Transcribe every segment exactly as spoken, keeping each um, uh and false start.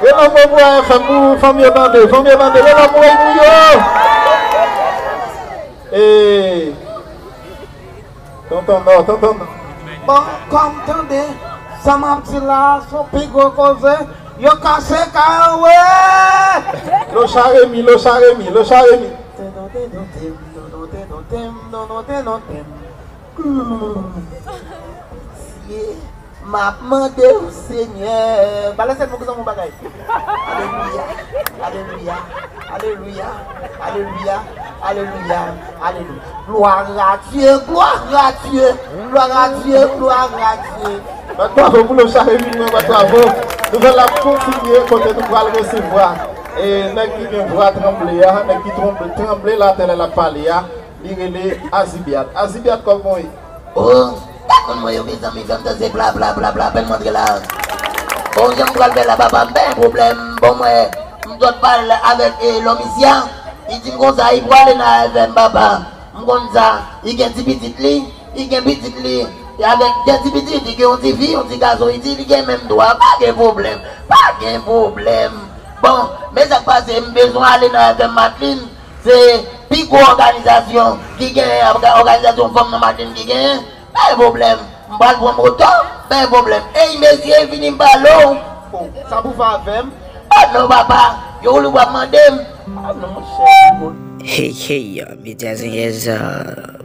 Yo nan bon bwa F M pou fanmi yo tande, fanmi yo tande, yo nan bon pou yo. Ee, tonton Nò, tonton Nò. Bon, kòm tande, sa m ap di la, se yon pi gwo koze, yo kase kay an, wi! Locha Remi, Locha Remi, Locha Remi. Tenontem, tenontem, tenontem, tenontem, tenontem. Pitié, m ap mande w, Senyè. Ba lè sèl moun ki sanm yon bagay. Alelouya, alelouya, alelouya, alelouya, alelouya, alelouya. Gloire à Dieu, gloire à Dieu, gloire à Dieu, gloire à Dieu. Bat bravo pou Locha Remi, mwen bat bravo. Nouvèl la ap kontinye kote nou pral resevwa. E nèg ki gen vwa tranble a, nèg ki tranble, tranble latè lè l ap pale a, li rele Azibiat. Azibiat, kòman w ye? Oh, pa konn mwen yo, mezanmi, fè m danse bla, bla, bla, bla, apèn m antre la. Bon, jan m pral fè la, papa, m pa gen pwoblèm. Bon, mwen, m sot pale avèk, eh, lòm isi a. Li di m konsa, li prale nan F M, papa. M konn sa, li gen ti pitit li, li gen pitit li. E avèk de ti pitit, li gen yon ti fi, yon ti gason, li di li gen menm dwa. Pa gen pwoblèm, pa gen pwoblèm. Bon, men sa k pase, m bezwen ale nan F M Matlin. Se pi gwo òganizasyon ki genyen, òga-, òganizasyon fanm nan Matlin ki genyen. Pa gen pwoblèm. M pral pran moto, pa gen pwoblèm. Ey, mesye, vini m pale w. Oh, sa pou fè avè m? Oh non, papa, yo ou li w ap mande m. Ah non, monchè. Hey, hey, Medya Zenyèz,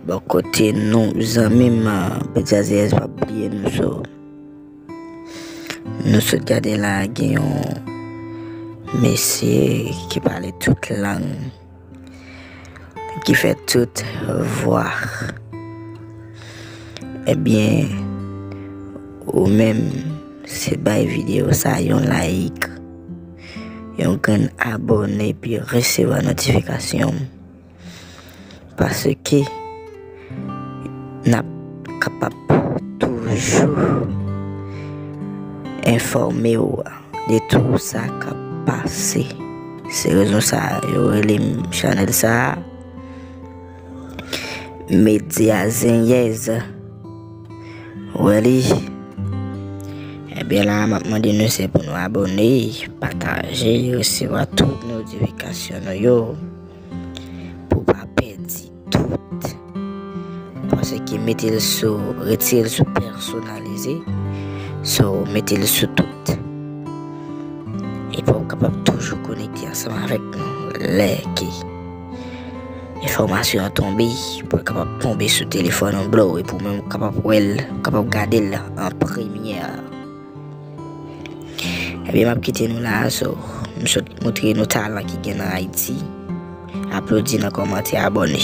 bò kote nou, zanmi m, Medya Zenyèz, pa bliye nou, so. Nou sot gade la, gen yon mesye ki pale tout lang, ki fè tout vwa. Ebyen, ou menm, se bay videyo sa yon like, yon grenn abòne, epi resevwa notifikasyon. Paske n ap kapab toujou enfòme w de tou sa k ap pase. Se rezon sa a yo rele m chanèl sa a Medya Zenyèz. Ou wè li? Ebyen la, m ap mande nou se pou nou abòne, pataje, resevwa tout notifikasyon nou yo. Pou w pa pèdi tout. Paske mete l sou, retire l sou pèsonalize. So, mete l sou tout. Epi w kapab toujou konekte ansanm avèk nou lè ke enfòmasyon an tonbe, pou l kapab tonbe sou telefòn ou, blo, epi w menm w kapab wè l, w kapab gade l an premyè. Ebyen, m ap kite nou la a, so, m sot montre nou talan ki gen nan Ayiti. Aplodi nan kòmantè, abòne.